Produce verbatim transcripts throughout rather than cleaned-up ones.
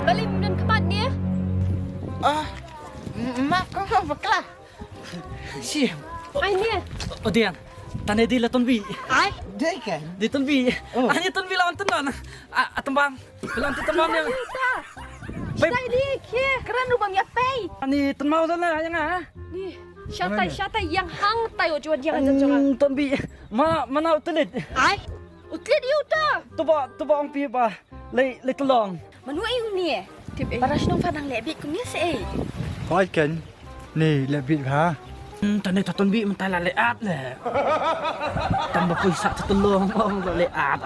Balei mynnin khmat ne? Ah, map ko ko bakla. Shi. Ai ne. Odian. Tane di la Tonbi. Ai. Dei kan? Di Tonbi. Oh. Ani Tonbi lawan Tendon. A tembang. Bilang tu tembang dia. Baik. Stai di ke. Keren rubang ya pei. Ani tembang tu lah yang ah. Ni. Shatai shatai yang hang tayo juan yang aja jangan. Tonbi. Ma mana utulit. Ai. Utlit iu ta. Tuba tuba ong pi ba. Lei lei telong. Manu ai uni eh. Tip eh. Para shnong fa nang lebit kumne se eh. Oi ken. Ni lebit ha. Hmm, tane ta Tonbi mentai la leat le. Tamba pui sa ta telong ong la leat.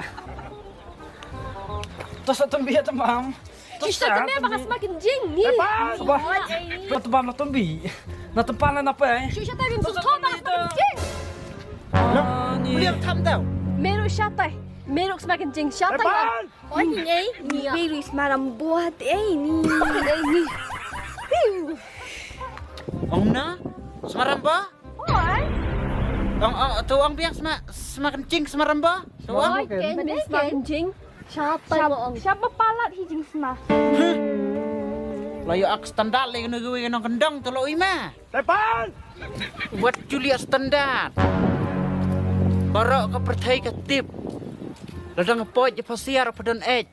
Ta sa Tonbi ya tamam. Kita kena bakal semakin jing ni. Ba. Ba tamam la Tonbi. Na tempan la napa eh. Shu shatai bim sul thon bakal semakin jing. Ni. Uliang tham tau. Meruk shatai. Meruk semakin jing shatai. Oi, ni ei, ni ei. Wei rui smaram buat ei ni. Ei ni. Ong na? Smaram ba? Oi. Ong ong tu ong biang sma sma kencing smaram ba? Tu ong. Oi, ken ni sma kencing. Siapa ong? Siapa palat hi jing sma? Layo ak standar le kena gue kena kendang tu lo ima. Tepan. Wat Julia standard. Baroh ka pyrthei ka tip. Lada nga poi je pasiar apa don ej.